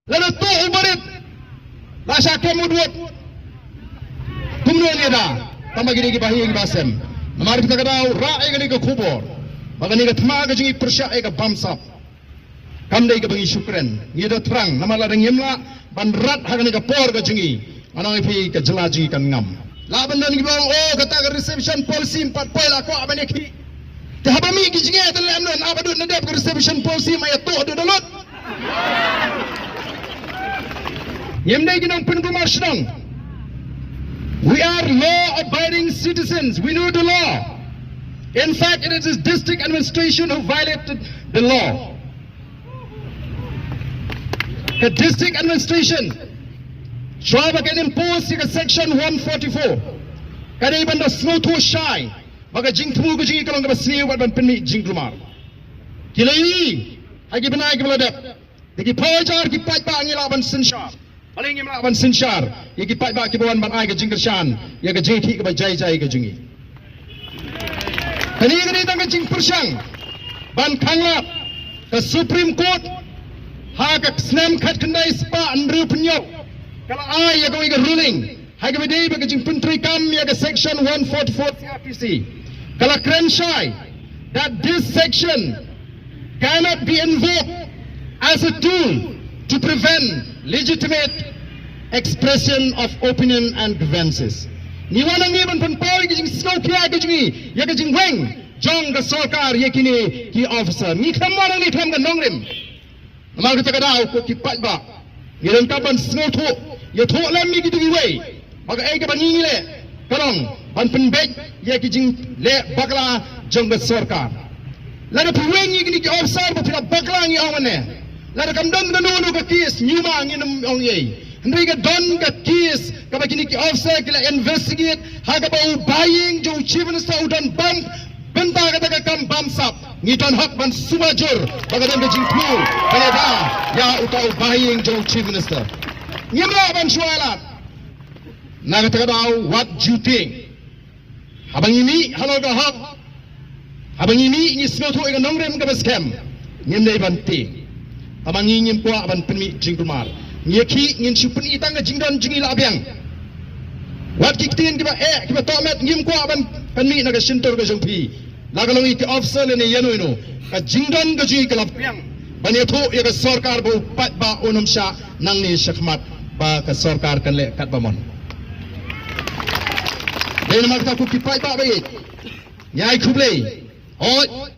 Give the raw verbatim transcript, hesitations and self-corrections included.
Lada tuh u barit la shah kem u dud, kumno ngi da? Tang ba ki dei ki bahaïing basem. Namar kata ka daw rah ïa kane ka khubor ba kane ka thma ka jong ngi pyrshah ïa ka bamsap. Kam dei kaba ngi shu kren, ngi da thrang, namar lada ngim lah ban rat ha kane ka por ka jong ngi, ngan ong ïa phi ka jylla jong ngi kan ngam. Lah ban don kiba ong, oh, kata ka reservation policy ym pat poi, la kwah ban ïakhih. Te haba mih ki jingeh te lem, don aba dud na dep ka reservation policy, ma ïa tuh dud da lut. Ngim dei ki nongpynkulmar shnong. We are law abiding citizens. We know the law. In fact, it is district administration who violated the law. Ka district administration, shuwa ba kan impose ïa ka section one forty-four, ka dei ban da sngewthuh shai ba ka jingthmu ka jong ngi ka long kaba sniew bad ban pynmih jingkulmar. Ki la ïohi ha ki bnai kiba la dep, da ki phew hajar ki paidbah ngi lah ban synshar. Balei ngim lah ban synshar ïa ki paidbah kiba wan ban ai ka jingkyrshan ïa ka jingïakhih kaba jai jai ka jong ngi? Kane ka dei tang ka jingpyrshang ban khanglad. Ka Supreme Court ha ka snem khatkhyndai spah hynriewphew hynñiew ka la ai ïa kawei ka ruling ha kaba dei bad ka jingpyntreikam ïa ka section one forty-four C RPC. Ka la kren shai that this section cannot be invoked as a tool to prevent legitimate expression of opinion and grievances. Ngi wan hangne ban pynpaw ïa ka jingsngewkhia ka jong ngi ïa ka jingweng jong ka sorkar ïa kine ki officer. Ngi khlem wan hangne khlem ka nongrim. Namar kata ka daw ko ki paidbah, ngi donkam ban sngewthuh, ïathuh lem ïa kito kiwei ba kaei kaba ngi ngi leh ka long ban pynbeit ïa ki jingleh bakla jong ka sorkar. Lada phi weng ïa kine ki officer ba phi la bakla, ngi ong mane, lada kam don kano kano ka case, ñiuma ngin ym ong ei. Hynrei ka don ka case kaba kine ki officer ki la investigate ha kaba u bahaïing jong u Chief Minister u don bam bynta kata ka kam bamsap. Ngi don hok ban suba jur ba ka don ka jingthmu ba ïada ïa uta u bahaïing jong u Chief Minister. Ngim lah ban shu ai lad. Na kata ka daw, what do you think? Haba ngi mih halor ka hok, haba ngi mih ngi sngewthuh ïa ka nongrim kaba skhem, ngim dei ban tieng. Tangba ngi ngim kwah ban pynmih jingkulmar. Ngi ïakhih, ngin shu pyni tang ka jingdon jong ngi la biang. Wat ki ktien kiba eh, kiba tohmet, ngim kwah ban pynmih na ka shyntur ka jong phi. La ka long ïa ki officer lane ïano ïano, ka jingdon ka jong ngi ka la biang ban ïathuh ïa ka sorkar ba u paidbah un ym shah nangne shakhmat, ba ka sorkar kan leh katba mon. Dei namar kata ko ki paidbah ba ïeit, ngi ai khublei. Hooid.